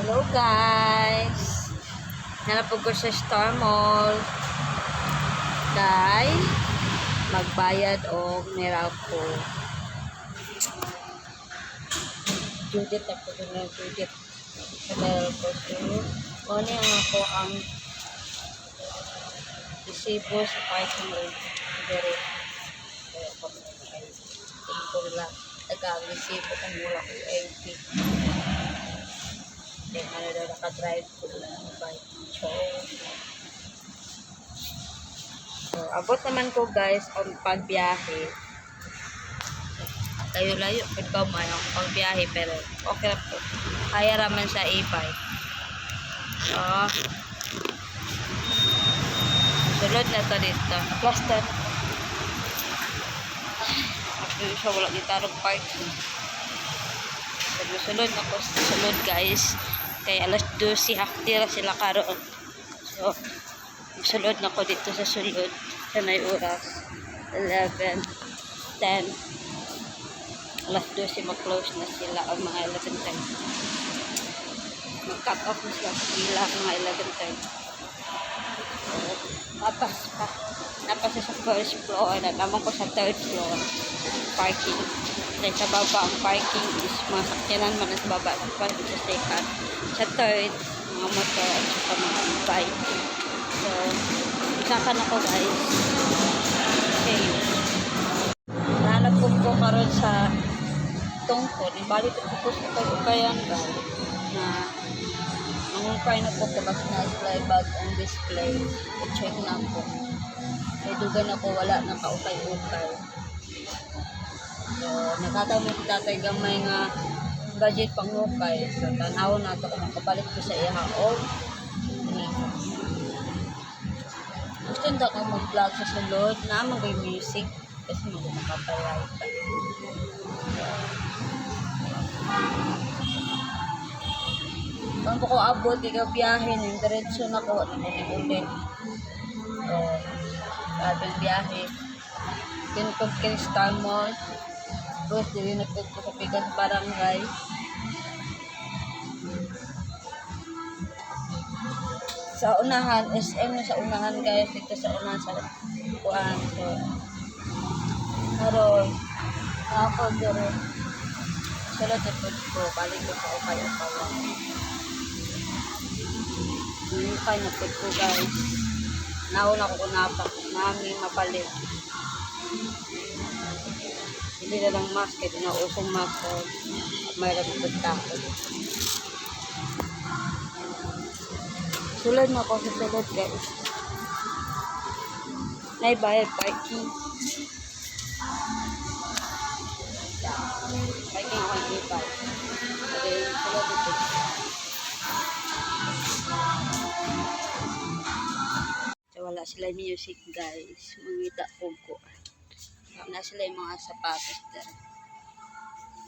Hello, guys! Naa na pud ko sa Star Mall. Kay magbayad og Meralco. Judith ako dun na Judith sa Meralco. So, mao ni ang ako ang resibo sa parking lot. Dere. Kaya ko kay ko nila taga resibo kung wala ko ID. Kaya ano daw, naka-drive ko lang ang bike. So, abot naman ko, guys, ang pagbiyahe. Layo-layo pud ka man ang pagbiyahe, pero okay ra po. Kaya raman sa e-bike. So, sulod na to dito. Cluster. Actually, siya wala dito tarong parking. So, sulod na ko sa sulod, guys. Kay alas 12, half ra sila karon. So, sulod na ko dito sa sulod. Sa may oras. 11, 10. Alas 12 mag-close na sila o mga 11:10. Mag-cut off na sila sa pila mga 11:10. So, mapas pa. Napas sa first floor. Naman ko sa third floor. Parking. Dahil sa baba, ang parking is mga sakyanan man sa baba. Sa first, sa second. Sa third, mga motor at saka mga bike. So, saka na ko, guys. Okay. Nahanap po ko karon sa tungkod. Ibalik ko po sa ukay-ukayan, guys. Na mangukay na po ko kasi na sila bag-ong display. I-check na po. Kay dugay na ko wala nakaukay-ukay. So, nakataw mo tatay gamay nga budget pangukay. So, tanaw na to kung makapalit ko sa iha o gusto nda ko mag-vlog sa sulod na mag music kasi mag makapalay pa. Kung ko abot, ikaw biyahe, ning diretso na ko, na ko ulit. So, grabe biyahe. Din ko kay Star Mall. Tapos, dili na po ko sa Pikas Barangay. Sa unahan, SM na sa unahan, guys. Dito sa unahan sa kuan. So, karon ako dere. Sulod na po ko. Balik ko sa ukay-ukawan. Ukay na po ko, guys. Nauna ko kunapa. Nami mapalit. Hindi na lang mask. Kaya di na usong mask. So, mayroon po tao. Sulod na ako sa sulod, guys. Naibayad parking. Parking ako ng e-bike. Okay, sulod ito. So, wala sila music, guys. Mangita ko ko. Na sila yung mga sapatos dere.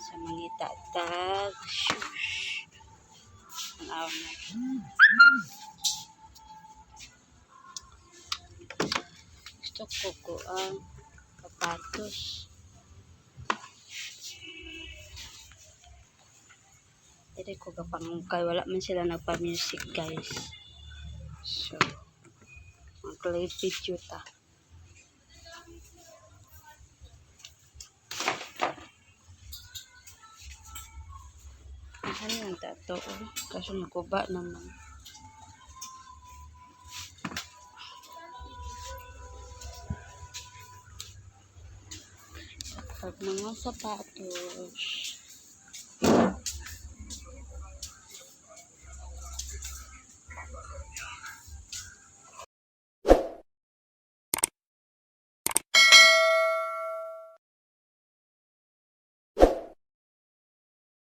Sa mangita tag shoes. Ang na. Gusto ko ang sapatos. Dili ko kapangukay. Wala man sila nagpa-music, guys. So, mag-live video ta. Ano yung tato? Oh? Kaso nakuba naman. Pag mga sapatos.